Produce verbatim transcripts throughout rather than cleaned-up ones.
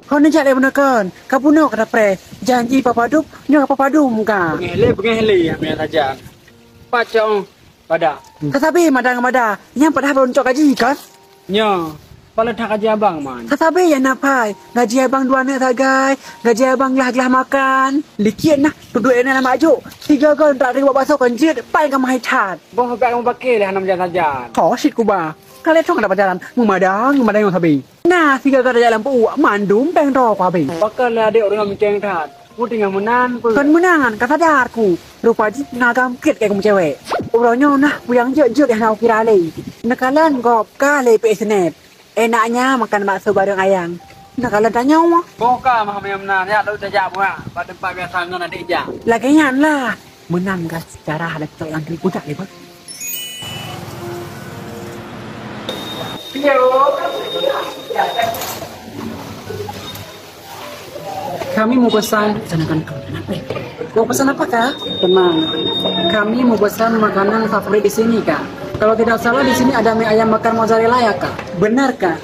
Kon neujak lé bunoe kon, ka bunoe ka tapreh. Janji papadum, nyoe ka papadum ka. Beungéh lé, beungéh lé, ya, meunan sajan. Pacong, bada. Ka sabe mada ngon mada, nyang padahai baru neucok gaji kon. Nyoe, pala that gaji abang, man. Ka sabe ya na pai, gaji abang dua aneuk sagai, gaji abang glah-glah makan. Likit nah, tuduek na lam mak jok, sigoe-goe tak teurimong bakso kon jeuet, pai ka mahai that. Boh bak kamoe paké lé hana meujan sajan. Tho cit kuba, ka lhèe thôn ka tapacaran, meumadang, meumadang nyang sabe. Nah, sigoe-goe tajak lam peu-uek, mandum péng droe ku habéh. Pakon lé adék ureueng meucéng that. Ku tinggai meunan peue? Kon meunan, ka sadar ku. Rupa jih na agam kèt keu meucewek. Uroe nyoe nah, peue nyang jeuet-jeuet nyang hana kukira lé. Neukalon gob ka lé pih snap. Enaknya makan bakso bareng ayang. Neukalon tanyoe. Boh ka mah meunan, ya lôn tajak buah bak teumpat biasa ngon adék jak. Lagèe nyan lah. Meunan ka sejarah lé cok nyang keu budak lé, bah. Kami mau pesan, sedangkan kau kenapa? Mau pesan apa, Kak? Tenang. Kami mau pesan makanan favorit di sini, Kak. Kalau tidak salah, di sini ada mie ayam bakar mozzarella, ya, Kak? Benar, Kak.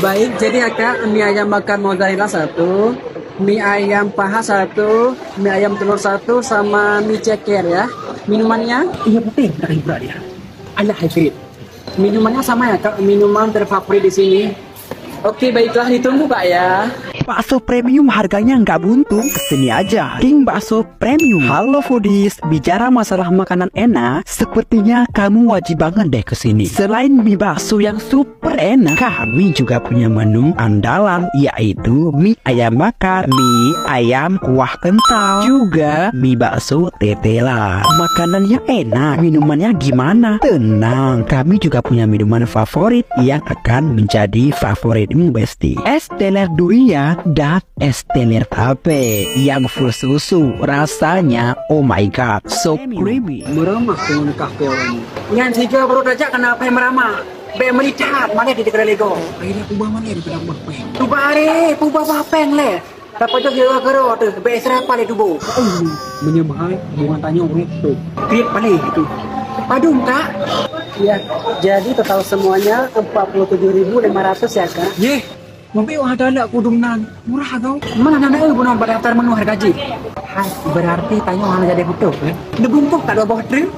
Baik, jadi ya, Kak, mie ayam bakar mozzarella satu, mie ayam paha satu, mie ayam telur satu, sama mie ceker, ya. Minumannya? Iya, putih, dari berat dia. Alah, hybrid. Minumannya sama ya, Kak, minuman terfavorit di sini. Oke, baiklah, ditunggu, Kak, ya. Bakso premium harganya nggak buntu, ke sini aja. King Bakso Premium. Halo foodies, bicara masalah makanan enak, sepertinya kamu wajib banget deh ke sini. Selain mie bakso yang super enak, kami juga punya menu andalan, yaitu mie ayam bakar, mie ayam kuah kental, juga mie bakso tetela. Makanannya enak, minumannya gimana? Tenang, kami juga punya minuman favorit yang akan menjadi favoritmu, Besti. Es teler durian dan es teler tape yang full susu. Rasanya, oh my God, so creamy. Meramah keu ngon kah keu orang. Nyan sigoe baru tajak keuneuk paih meramah. Bèk meulicat, malah di keudè lego. Akhirnya ubah mana daripada ubah peng. Ubah aré, ubah bah peng lé. Tapi tu kira kira tu, bèk serapa lé tuboh. Meunyoe meuhai, hubungan tanyoe ureueng tu. Kriet paléh tu. Padum, Kak? Ya, jadi total semuanya empat puluh tujuh ribu lima ratus ya, Kak. Yeh, meubiwah ada aneuk kudum nan. Murah tau. Mana aneuk bunoe bak daftar menu harga jih? Hai, berarti tanyoe hana jadi butuh, eh? Neubungkôh ka dua boh truk?